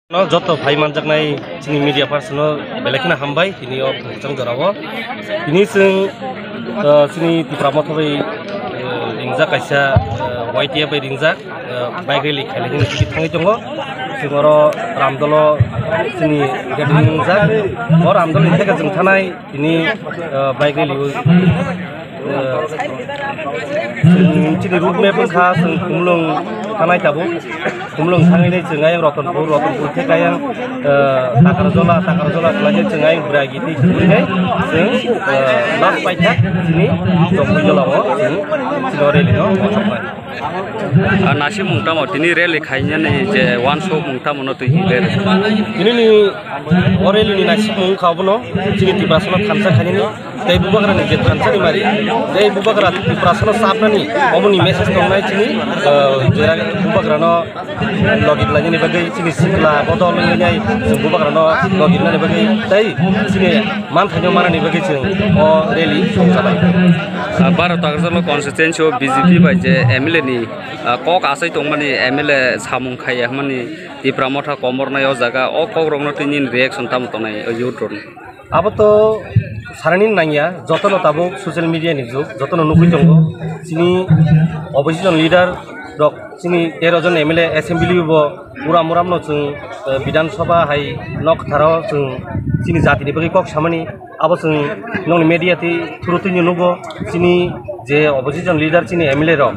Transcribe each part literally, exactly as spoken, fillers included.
No, joto phai manjaknai chini media person no belai kheno hambai, tini o khungchang jora o. Tini chwng, uh, chini Tipra Motha bai, uh, ringjak kaisa, uh, Y T F bai ringjak, uh, bike rally khailai hwnwi tini thangwi tongo. Chwng oro Ramdolo chini gathering wngjak. O Ramdolo ni theke chwng thanai tini, uh, bike rally o. Chini road map wngkha, chwng Khumulwng thanai tabuk. Khumulwng thangwi chwng ayang Ratanpur, Ratanpur khe khe ayang, eh, Takarjola, Takarjola khlai chwng ayang Bragi tei Khumulwng hai chwng, eh, last paithak chini Jokpui Jola o chwng chini rally no mochoknai. Ah, naisingmung tamo tini rally khainani je uansukmung tamo no twi rally? Tini ni o rally ni naisingmung wngkha obono chini Tiprasano thansa khainani. Tei bubagrani je thansa ni mari, tei bubagra Tiprasano chapnani, omoni message tongnai chini, eh, jera bubagrano logit lainani bagwi chini sikla bodol wngnai, chwng bubagrano logit nani bagwi, tei chini manthaino manani bagwi chwng o rally songjanai. Ah, Baro Takarjala constituency o B J P bai je M L A ni, ah, kok achai tongmani, M L A samung khaiya hwnmani Tipra Motha komornai o jaga, o kokrokno twi nini reaction tamo tongnai, o youth rokni? Abo to sarani nangya, jotono tabuk social media ni jug, jotono nugwi tongo. Chini opposition leader rok, chini tero jon M L A assembly bo uram uram no chwng, eh, Bidhan Sabha hai nok tharo chwng chini jati ni bagwi kok samani, abo chwng nokni media ti through twi nugo. Chini je opposition leader, chini M L A rok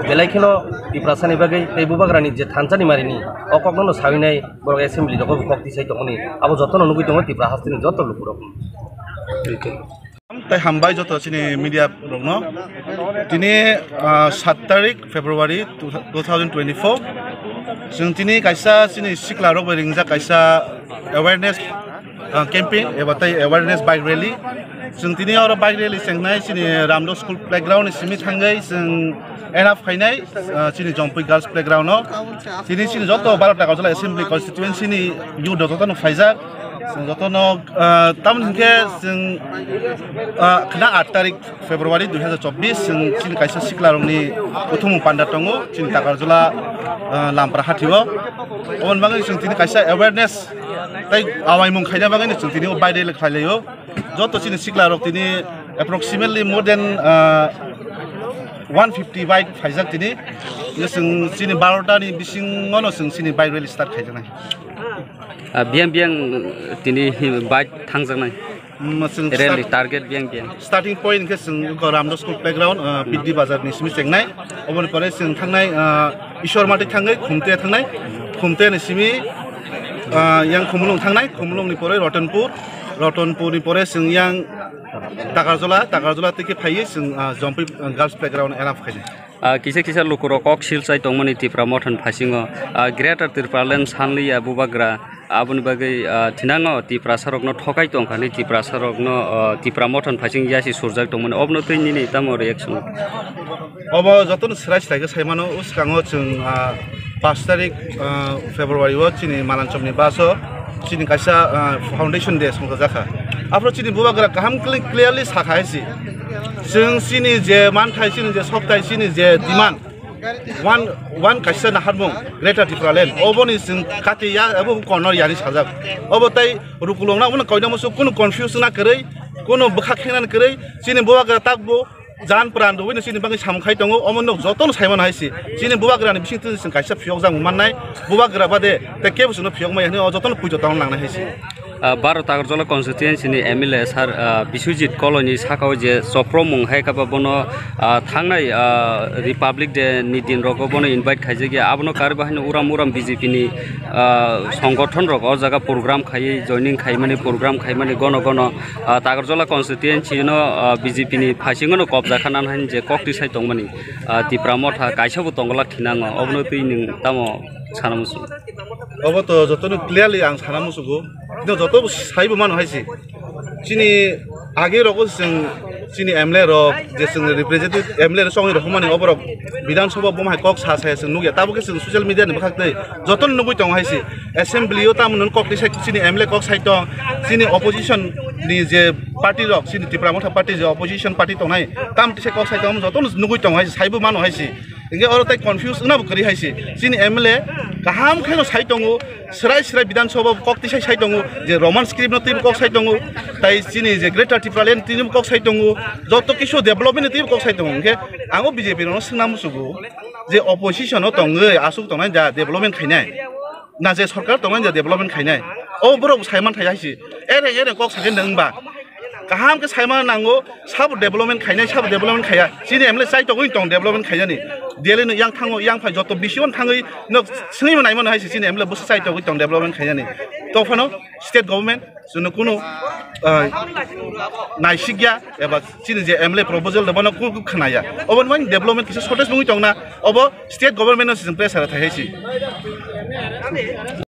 belai kheno Tiprasa ni bagwi tei bubagrani je thansa ni mari ni o kok no sawi nai. Borok assembly rogo bo kok tisai tongmani, abo jotono nugwi tongo Tripura hasteni joto lukurok. Tai hambai joto chini media rokno. Tini, ah, sat tarik February two thousand twenty-four. Chwng tini kaisa chini sikla rok bai ringjak kaisa awareness, ah, campaign eba tai awareness bike rally. Chwng tini oro bike rally chengnai chini Ramdo School playground ni simi thangwi chwng enough khainai, ah, chini Jompui Girls Playground o. Chini, chini joto Baro Takarjala Assembly Constituency ni youth rok jotono phaijak. Chwng jotono, ah, tamoni hinkhe chwng, ah, khna aat tarik February dui hazar chobbish chwng chini kaisa sikla rokni kuthumung panda tongo chini Takarjala, ah, Lampra hathi o. Oboni bagwi chwng tini kaisa awareness tei awaimung khaina bagwi chwng tini o bike rally khlai laio. Joto chini sikla rok tini approximately more than, ah, one fifty bike phaijak tini. Chwng chini barota ni bisingo no chwng chini bike rally start khaijaknai. Ah, biyang biyang tini hi bike thangjaknai? Mm, chwng rally start, target biyang biyang? Starting point khe chwng Ramdo School playground, ah, Biddi Bazar ni simi chengnai. Oboni pore chwng thangnai, ah, Ishwar Mati thangwi Khumte thangnai. Khumte ni simi, ah, yang Khumulwng thangnai. Khumulwng ni pore Ratanpur. Ratanpur ni pore chwng yang Takarjala, Takarjala tei khe phaiwi chwng, ah, Jompui, ah, Girls Playground enough khainai. Ah, kisa kisa lukurok kok silchai tongmani Tipra Motha ni phasingo, ah, Greater Tipraland sanliya bubagra, aboni bagwi, ah, thinango Tiprasarokno thokai tongkha hinwi Tiprasarokno, ah, Tipra Motha ni phasing yasi surjak tongmani, obno twi nini tamo reaction? Obo jotono swrai swrai khe sai mano, o swkango chwng, ah, pash tarik, ah, February o chini Malanchomni bus o chini kaisa, ah, foundation day songjajakha. Aphuru chini bubagra kaham clearly sakha hai si. Chwng chini je manthai, chini je sokthai, chini je demand, one, one kaisa naharmung Greater Tipraland, oboni chwng kati ya, abo corner yani sajak. Obo tai rukulokna, obono koina musu kunu confuse na kwrwi, kunu bwkha khenani kwrwi, chini bubagra takbo Jan pran rwino chini bagwi samung khai tongo, omo nok jotono saimano hai se. Chini bubagrani bisingtwi chwng kaisa phiyokjak mannai, bubagra bade tei kebo chwngno phiyok maya hinwi o jotono puito tangna nangnai hai se. Ah, Baro Takarjala constituency ni M L A sir, ah, Biswajit Koloi ni saka o je chopro mung hai kha ba bono, ah, thangnai, ah, Republic Day ni din rogo bono invite khaijak ya, abono karwi bahai no uram uram B J P ni, ah, songgothon rok o jaga program khaiwi joining khaimani, program khaimani gono gono. Ah, Takarjala constituency no, ah, B J P ni phasingo no kobja kha nan hain je kok tisai tongmani, ah, Tipra Motha kaisa bo tongolak thinango, obono twi nwng tamo sana muchung? Obo to jotono clearly ang sana muchungo. No joto bo sai bo mano hai se. Chini age rogo chwng Chini M L A rok je chwng representative M L A rok chongwi rok hwnmani oborok Bidhan Sabha bo hai kok sa saya chwng nukya, tabuk khe chwng social media ni bwkhak tei jotono nugwi tongo hai se, assembly o tamo nwn kok tisa chini M L A kok sai tong, chini opposition ni je party rok, chini Tipra Motha party je opposition party tongnai, tam tisa kok sai tong, jotono nugwi tongo hai se, saibo mano hai se. Hinkhe oro tai confuse wngna bo kwrwi hai se. Chini M L A kaham khe no sai tongo, swrai swrai Bidhan Sabha kok tisai sai tongo, je Roman script no twibo kok sai tongo, tai chini je Greater Tipraland twibo kok sai tongo, joto kisu development ni twibo kok sai tongo. Hinkhe ang o B J P rokno swngna musugo je opposition o tongwi aswk tongnai da development khainai. Na je sorkar tongnai je development khainai. O borok saiman thai hai se. Ere ere kok sakhe nang ba. Kaham khe saima nango, sabo development khainai, sabo development khaiya. Chini M L A chai tongwi tong development khaiyani. Delhi no yang thango, yang phai joto bisi on thangwi no swngwi naimano hai se chini M L A bwsa chai tongwi tong development khaiyani. Tophano state government chwngno kunu, ah, naisikya eba chini je M L A proposal rwbano ku, ku khwnaya. Oboni bagwi development kisa shortage wngwi tongna, obo state government no se chwng pressure thai hai se.